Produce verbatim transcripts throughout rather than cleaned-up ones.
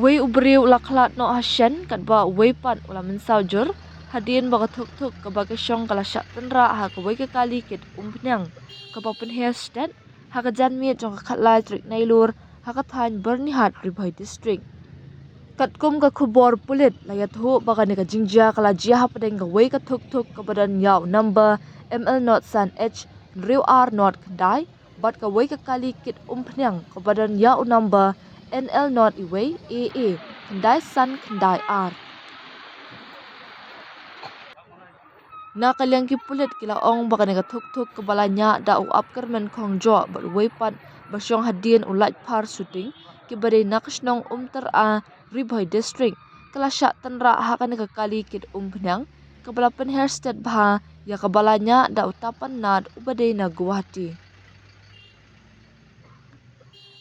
Wei u briew u la khlad noh ha shen, katba uwei pat u la mynsaw jur, hadien ba ka thuk thuk kaba ka shong ka la shah tynrah ha kawei ka kali kit umphniang, kaba pynher stet ha ka janmiet jong ka khatlai tarik Nailur, ha ka thaiñ Byrnihat, Ri Bhoi District. Katkum ka khubor pulit, la ïathuh ba kane ka jingjia ka la jia hapdeng kawei ka thuk thuk kaba don ïa u number M L not san H hynriew ar not khyndai, bad kawei ka kali kit umphniang kaba don ïa u number N L not iwei A A khyndai san khyndai ar. Na ka liang ki pulit ki la ong ba kane ka thuk thuk kaba la ñiah da u Apkyrmen Khongjoh bad uwei pat ba shong hadien u Laitphar Suting, kiba dei na ka shnong Umtyra, Ri Bhoi District, ka la shah tynrah ha kane ka kali kit umphniang, kaba la pynher stet bha ïa kaba la ñiah da u Tapan Nath uba dei na Guwahati.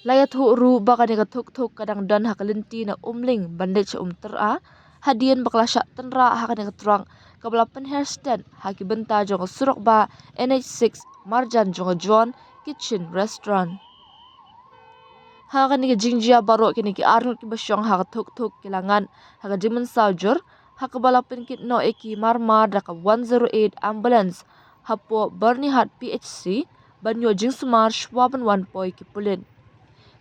La ïathuh ruh ba kane ka thuk thuk ka dang don ha ka lynti na Umling ban leit sha Umtyra, hadien ba ka la shah tynrah ha kane ka truck kaba la pynher stet ha ki bynta jong ka surok bah N H six marjan jong ka John Kitchen Restaurant. Ha kane ka jingjia baroh kine ki arngut kiba shong ha ka thuk thuk ki la ngat ha ka jingmynsaw jur, ha kaba la pynkit noh ïa ki marmar da ka one zero eight ambulance hapoh Byrnihat P H C ban ïoh jingsumar shwa ban wan poi ki pulit.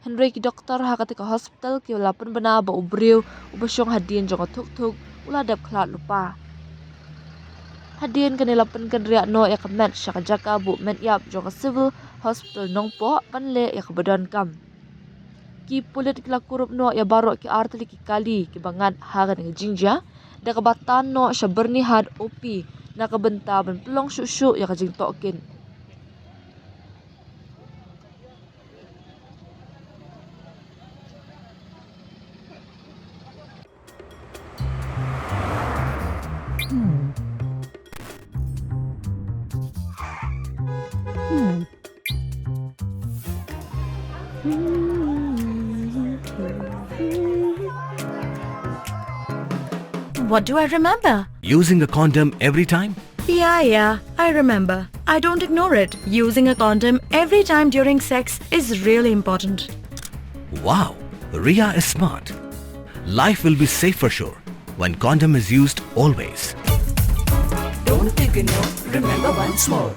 Hynrei ki doktor ha kata ka hospital ki la pynbna ba u briew uba shong hadien jong ka thuk thuk u la dep khlad lypa. Hadien kane la pynkynriah noh ïa ka met sha ka jaka buh met ïap jong ka Civil Hospital Nongpoh ban leh ïa kaba donkam. Ki pulit ki la kurup noh ïa baroh ki artylli ki kali kiba ngat ha kane ka jingjia, da kaba tan noh sha Byrnihat O P na ka bynta ban pynlong shuh shuh ïa ka jingtohkit. What do I remember? Using a condom every time? Yeah, yeah, I remember. I don't ignore it. Using a condom every time during sex is really important. Wow, Ria is smart. Life will be safe for sure when condom is used always. Don't ignore, remember once more.